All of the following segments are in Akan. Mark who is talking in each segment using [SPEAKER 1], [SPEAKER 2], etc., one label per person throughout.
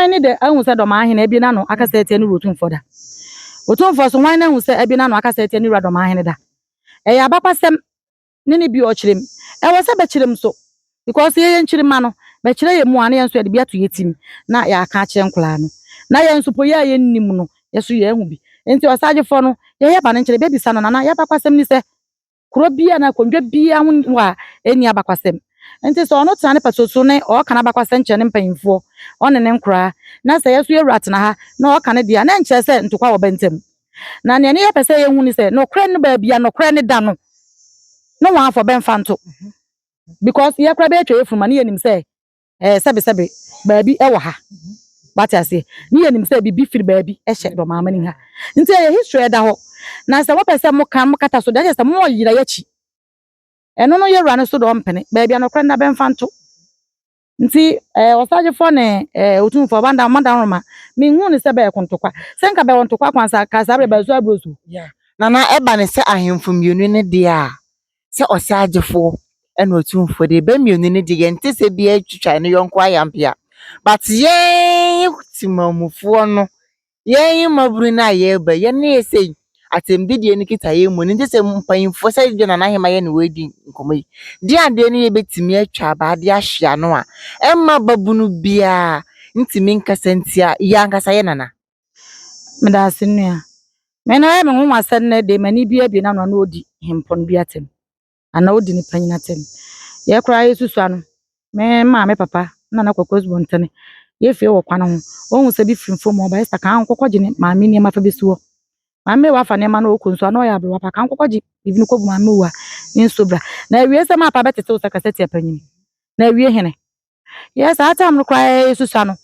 [SPEAKER 1] Hwan ne dɛ ahu sɛ Dɔmahene abue n'ano akasa atia ne wura Otumfoɔ da? Otumfoɔ so hwan na ahu sɛ abue n'ano akasa atia ne wura Dɔmahene da? Ɛyɛ abakwasɛm ne ne bi ɔkyerɛ mu. Ɛwɔ sɛ bɛkyerɛ mu so because yɛyɛ nkyirimma no, bɛkyerɛ yɛn mu a na yɛn nso yɛde bi ato yɛn tirim na yɛaka akyerɛ nkwadaa no. Na yɛn nso po yɛ a yɛnnim no, yɛn nso yɛahu bi. Nti ɔsagyefoɔ no, yɛyɛ ba no nkyerɛ, bɛbisa no, Nana, yɛn abakwasɛm ne sɛ kuro biara anaa akonnwa biara ho wɔ a ɛnni abakwasɛm. Nti sɛ ɔno tena ne pɛso so ne ɔreka n'abakwasɛm kyerɛ ne mpanyimfoɔ, ɔne ne nkoraa, na sɛ yɛn nso yɛwura tena ha na ɔreka ne deɛ a, na ɛnkyerɛ sɛ ntokwa wɔ bɛ ntam. Na nea ne yɛpɛ sɛ yɛhu ne sɛ, nokorɛ no baabi a nokorɛ no da no, ne wɔn afɔ bɛmfa nto. Because yɛ koraa bɛyɛ twɛ yɛfunu ma ne yɛnim sɛ sɛbesɛbe baabi ɛwɔ ha. Wate aseɛ? Ne yɛnim sɛ biribi firi baabi ɛhyɛ Dɔmaama no ha. Nti ɛyɛ history ɛda hɔ. Na sɛ wɔpɛ sɛ moka mokata so deɛ, ɛkyerɛ sɛ moyera yɛakyi. Ɛno no yɛwura no so deɛ ɔmpene. Baabi a nokorɛ no da bɛmfa nto. Nti ɔsagyefoɔ ne Otumfoɔ Banda Madanroma, menhuu ne sɛ bɛyɛ kontokwa. Sɛ nka bɛwɔ ntokwa kwan sa ka saa berɛ bɛso aburo so.
[SPEAKER 2] Nana, ɛba ne sɛ ahemfo mmienu no deɛ a, sɛ ɔsagyefoɔ ɛna Otumfoɔ deɛ, bɛ mmienu no deɛ, yɛnte sɛ bi atwitwa ne yɔnko ayampea. But yɛn temamufoɔ no, yɛn mmabunu no a yɛreba, yɛn ne yɛ sɛ atɛmdidie no kita yɛn mu no, nti sɛ mpanyimfoɔ sɛ deɛ Nana Ahema yɛ ne wɔadi nkɔmmɔ yi, deɛ adeɛ no yɛbɛtumi atwa abaa de ahwe ano a, ɛmma babunu biara ntumi nkasa ntia yɛn ankasa yɛ nana.
[SPEAKER 1] Meda ase, nua. Me no ɛyɛ me nwonwa sɛ nnɛ de m'ani bi abue n'ano a na ɔdi hempɔn bi atɛm. Anaa ɔdi ne panyin atɛm. Yɛ koraa yɛsusua no, me maame papa Nana Kwaku Asubɔntene, yɛfie wɔ kwan ho. Ohun sɛ bi firi mfuom ɔba ɛsa kan nkɔkɔgye ne maame nneɛma fa bɛsi hɔ. Maame wafa nneɛma no ɔkɔ nsuo a na ɔyɛ aberewa pa kan nkɔkɔgye biribi no kɔbu maame wu a ne nsuo bra. Na awie sɛ maapa bɛtete wo sɛ kasa tia panyin. Na awie hene. Yɛ saa time no koraa yɛsusua no,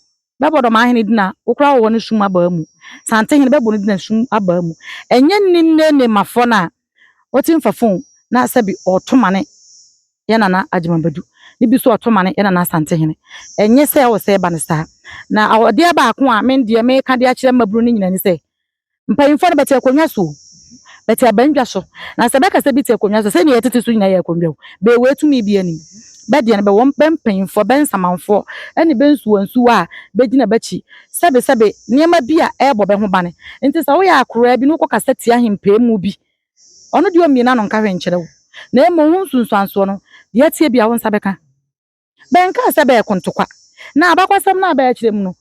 [SPEAKER 1] bɛbɔ Dɔmaahene din a wo koraa wɔwɔ no sum abaa mu. Santehene bɛbɔ no din a sum abaa mu. Ɛnyɛ nim ne ne mafoɔ no a wɔte mfa phone na sɛbi ɔto ma ne yɛ Nana Agyeman Badu. Ne bi so ɔto ma ne yɛ Nana Asantehene. Ɛnyɛ sɛ ɛwɔ sɛ ɛba no saa. Na adeɛ baako a me deɛ meka de akyerɛ mmabunu no nyinaa ne sɛ, mpanyimfoɔ no bɛte akonnwa so o. Bɛte abannwa so. Na sɛ bɛka sɛ bi te akonnwa so, sɛnea yɛtete so nyinaa yɛ akonnwa o. Bɛwɔ etumi bi anim. Bɛdeɛ no bɛwɔ bɛ mpanyimfoɔ, bɛ nsamanfoɔ, ɛne bɛ nsuwansuwa a bɛgyina bɛkyi. Sɛbe sɛbe nneɛma bi a ɛrebɔ bɛ ho bane. Nti sɛ woyɛ akoraa bi na wokɔkasa tia ahempaa bi, ɔno deɛ ɔmmie n'ano nka hwee nkyerɛ wo. Na mmom ho nsunsuansoɔ no, deɛ ɛteɛ bi a wo nsa bɛka. Bɛnkaa sɛ bɛyɛ kontokwa. Na abakwasɛm no a bɛyɛkyerɛ mu no,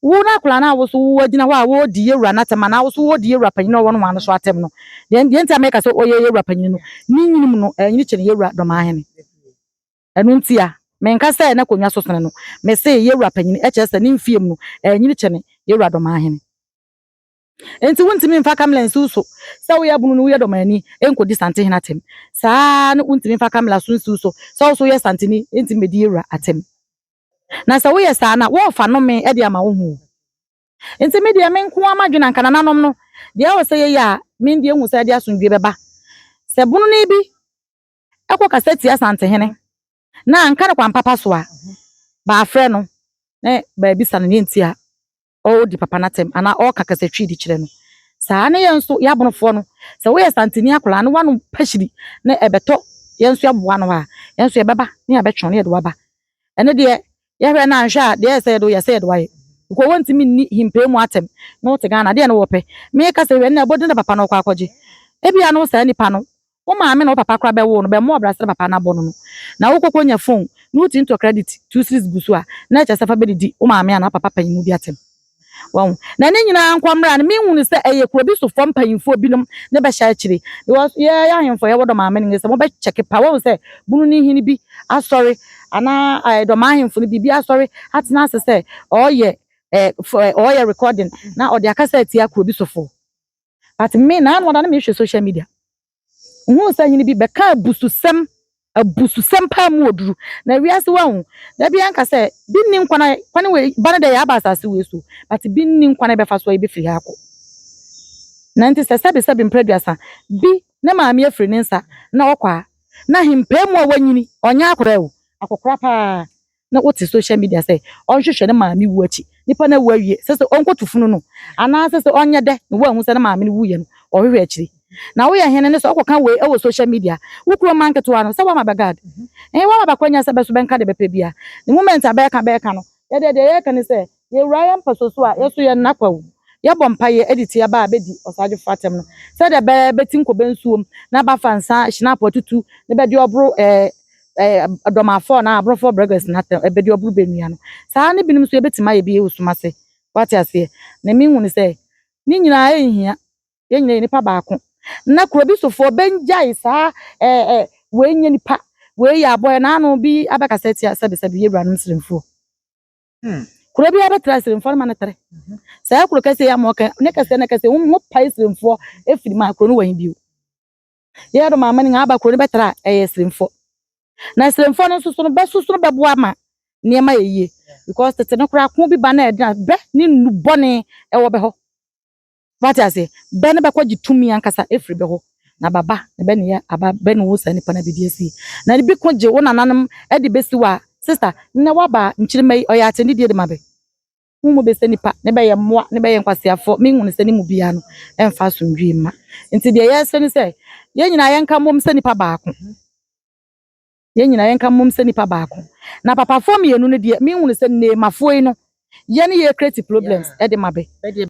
[SPEAKER 1] wo na akwaraa no a wo so woagyina hɔ a wɔredi yɛwura n'atɛm anaa wo so wɔredi yɛwura panyin a ɔwɔ no ho ano so atɛm no, deɛ nti a meka sɛ ɔyɛ yɛwura panyin no, ne nyinim no, ɛnyini kyɛn yɛwura Dɔmaahene. Ɛno nti a, menka sɛ n'akonnwa so sene no, mese yɛwura panyin ɛkyerɛ sɛ ne mfie mu no, ɛnyini kyɛn yɛwura Dɔmaahene. Nti wontumi mfa kamla nsi wo so sɛ woyɛ bunu no woyɛ dɔmani nkɔdi Santehene atɛm. Saa no wontumi mfa kamla so nsi wo so sɛ wo so woyɛ Santeni ntumi bɛdi yɛwura atɛm. Na sɛ woyɛ saa na wɔrefa nnome de ama wo ho. Nti me deɛ me nko ara m'adwene anka nananom no, deɛ ɛwɔ sɛ yɛyɛ a me deɛ hu sɛ ɛde asomdwie bɛba. Sɛ bononi bi ɛkɔ kasa tia Santehene na anka no kwan papa so a, baafrɛ no na baabisa no ne nti a ɔredi papa n'atɛm anaa ɔreka kasatwi de kyerɛ no. Saa ne yɛn nso yɛabonofoɔ no, sɛ woyɛ Santeni akwaraa no wano pahyiri na ɛbɛtɔ yɛn nso yɛboa no a, yɛn nso yɛbɛba ne yɛabɛtwe ne yɛde waba. Ɛno deɛ yɛhwɛ no anhwɛ a, deɛ ɛyɛ sɛ yɛde wo yɛ sɛ yɛde wayɛ. Because wɔntumi nni himpaa mu atɛm na wote Ghana deɛ no wɔpɛ. Meka sɛ hwɛ no ɛbɔdin na papa no ɔkɔ akɔgye. Ebia no saa nipa no, wo maame na wo papa koraa bɛwo no, bɛmmɔ ɔbra sɛ papa no abɔ no no. Na wokɔkɔ nya phone na wotumi tɔ credit 2 cedis gu so a, na ɛkyerɛ sɛ fa bɛdidi wo maame anaa papa panyin mu bi atɛm. Wɔn na ne nyinaa nkɔmmra no, mehu no sɛ ɛyɛ kuro bi sofoɔ mpanyinfoɔ binom ne bɛhyɛ akyire. Because yɛ ahemfo yɛwɔ dɔm maame no sɛ mobɛkyɛke pa wɔn sɛ bunu ne hene bi asɔre anaa dɔm ahemfo no biribi asɔre atena ase sɛ ɔyɛ ɔyɛ recording na ɔde akasa atia kuro bi sofoɔ. But me na ano ɔda na mehwɛ social media. Nhuu sɛ hene bi bɛka abususɛm, abususɛm paa mu oduru na wiase wahu da bi anka sɛ bi nni nkwan kwan wei ba no dɛ yɛaba asase wei so, but bi nni nkwan bɛfa so a yɛbɛfiri ha akɔ. Na nti sɛ sɛbe sɛbe mpɛ 30 bi ne maame afiri ne nsa na ɔkɔ a, na hempaa mu a wanyini, ɔnyɛ akora o, akɔkora paa, na wote social media sɛ ɔnhwehwɛ ne maame wu akyi, nipa no awu awie, sɛ ɔnkɔtu funu no anaasɛ sɛ ɔnyɛ dɛ na woahu sɛ ne maame no wuyɛ no ɔhwehwɛ akyiri. Na woyɛ hene ne sɛ ɔkɔka wei ɛwɔ social media, wo kuro ma nketewa no sɛ woama bɛgad ɛyɛ woama bɛkɔnya sɛ bɛso bɛnka de bɛpɛ bia. The moment a bɛɛka bɛɛka no, yɛdeɛ deɛ yɛka ne sɛ Yɛwura yɛn mpɛsɛ so a, yɛso yɛn nna kwawu. Yɛbɔ mpaeɛ de tia ba a bɛdi ɔsagyefo atɛm no. Sɛdeɛ ɛbɛyɛ bɛti nkɔbɛ nsuom na bafa nsa hyinapo atutu na bɛde ɔboro dɔmafoɔ na aborɔfoɔ burgers na atɛm ɛbɛde ɔboro bɛnua no. Saa ne binom nso yɛbɛtumi ayɛ bi wɔ sum ase. Wate aseɛ. Na mehu ne sɛ ne nyinaa ɛnhia. Yɛn nyinaa yɛ nipa baako. Na kuro bi sofoɔ bɛngyae saa ɛɛ ɛɛ wei nyɛ nipa, wei yɛ aboa n'ano bi abɛkasa tia sɛbesɛbe yɛ wuranom Sremfoɔ. Kuro bi abɛtena Sremfoɔ no ma no tere. Saa kuro kɛseɛ yi ama ɔka ne kɛseɛ ne kɛseɛ ho pae Sremfoɔ efiri mu a, kuro no wɔ bio. Yɛ dɔm ama ne aba kuro no bɛtena a, ɛyɛ Sremfoɔ. Na Sremfoɔ no nso so no bɛsoso no bɛboa ma nneɛma yɛ yie because tete no koraa ko bi ba na ɛdena bɛ ne nnu bɔne ɛwɔ bɛ hɔ. Wate ase, bɛ no bɛkɔ gye tumi ankasa efiri bɛ hɔ na baba na bɛ ne yɛ aba bɛ ne wo saa nipa no bɛdi asi na bi ko gye wo nananom ɛde bɛsi wɔ a, sister, nnɛ waba nkyirima yi ɔyɛ atɛnidie de ma bɛ wo mu bɛsɛ nipa ne bɛyɛ mmoa ne bɛyɛ nkwaseafoɔ. Mehu ne sɛ ne mu biara no ɛmfa asomdwie mma, nti deɛ yɛsɛ ne sɛ yɛn nyinaa yɛnka mmom sɛ nipa baako, yɛn nyinaa yɛnka mmom sɛ nipa baako. Na papafoɔ mmienu no deɛ, mehu ne sɛ nneemafoɔ yi no yɛne yɛ create problems ɛde ma bɛ.
[SPEAKER 2] Bɛde.